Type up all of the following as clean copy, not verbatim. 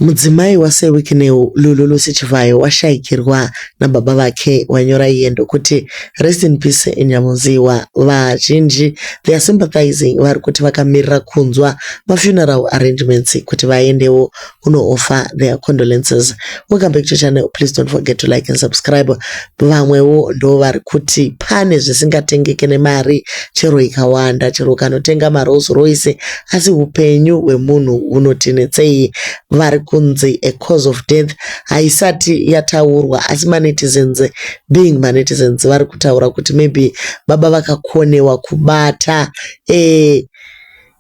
Mudzimai waSir Wicknell Lulu Lucy Chivayo washaikirwa nababa vake wanyora iye ndokuti rest in peace Nyamuziwa. Vazhinji they are sympathizing vari kuti vakamirira kunzwa mafuneral arrangements kuti vaendewo kuno-offer their condolences. Welcome back to channel. Please don't forget to like and subscribe. Vamwewo ndo vari kuti pane zvisingatengeke nemari chero ikawanda chero ukanotenga maRolls Royce asi upenyu hwemunhu hunotinetsei. Vari kunzi a cause of death haisati yataurwa asi manetizens being manetizens vari kutaura kuti maybe baba vakakonewa kubata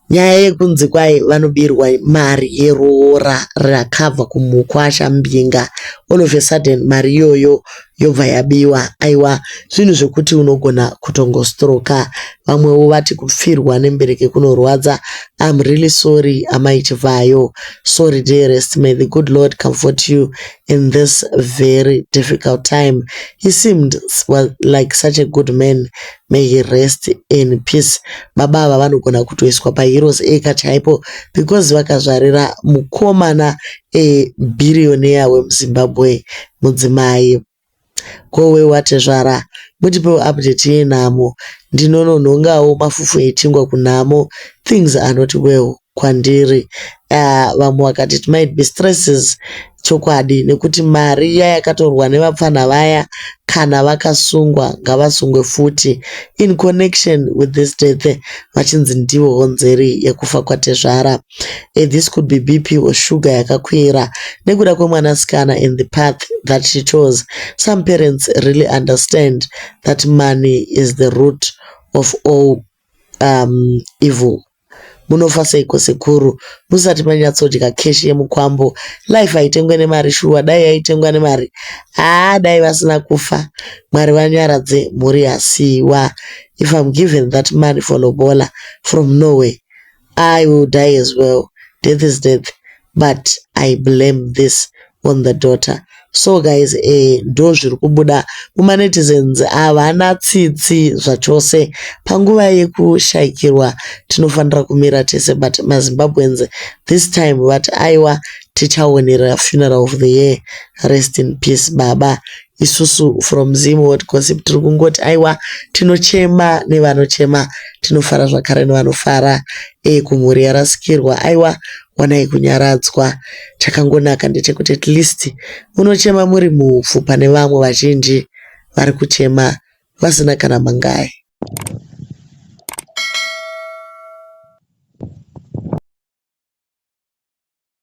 nyaya yekunzi kwai vanobirwa mari yeroora rakabva kumukwasha mbinga all of a sudden mari iyoyo yobva yabiwa aiwa zvinhu zvekuti unogona kutongostroka vamwewo vati kupfirwa nemubereki kunorwadza I'm really sorry amai Chivayo sorry dearest may the good lord comfort you in this very difficult time he seemed well, like such a good man may he rest in peace baba ava vanogona kutoiswa paheroes acre chaipo because vakazvarira mukomana ebillionaire wemuZimbabwe mudzimai kowe watezvara mutipewo update yenhamo ndinononhongawo mafufu echingwa kunhamo things are not well kwandiri vamwe vakati it might be stresses chokwadi nekuti mari iya yakatorwa nevapfana vaya kana vakasungwa ngavasungwe futi in connection with this death vachinzi ndivo honzeri yekufa kwatezvara this could be bp or sugar yakakwira nekuda kwemwanasikana in the path that she chose some parents really understand that money is the root of all evil munofa seiko sekuru musati manyatsodya keshi yemukwambo life haitengwe nemari shuwa dai yaitengwa nemari haa dai vasina kufa mwari vanyaradze mhuri yasiyiwa if i'm given that money for lobola from norway i will die as well death is death but i blame this on the daughter so guys ndo zviri kubuda mumanetizens havana tsitsi zvachose panguva yekushayikirwa tinofanira kumira tese but maZimbabweans this time vati aiwa tichaonera funeral of the year rest in peace baba isusu from Zim Hot Gossip tiri kungoti aiwa tinochema nevanochema tinofara zvakare nevanofara kumhuri yarasikirwa aiwa wanai kunyaradzwa chakangonaka ndechekuti at least munochema muri mupfu pane vamwe vazhinji vari kuchema vasina kana mangai.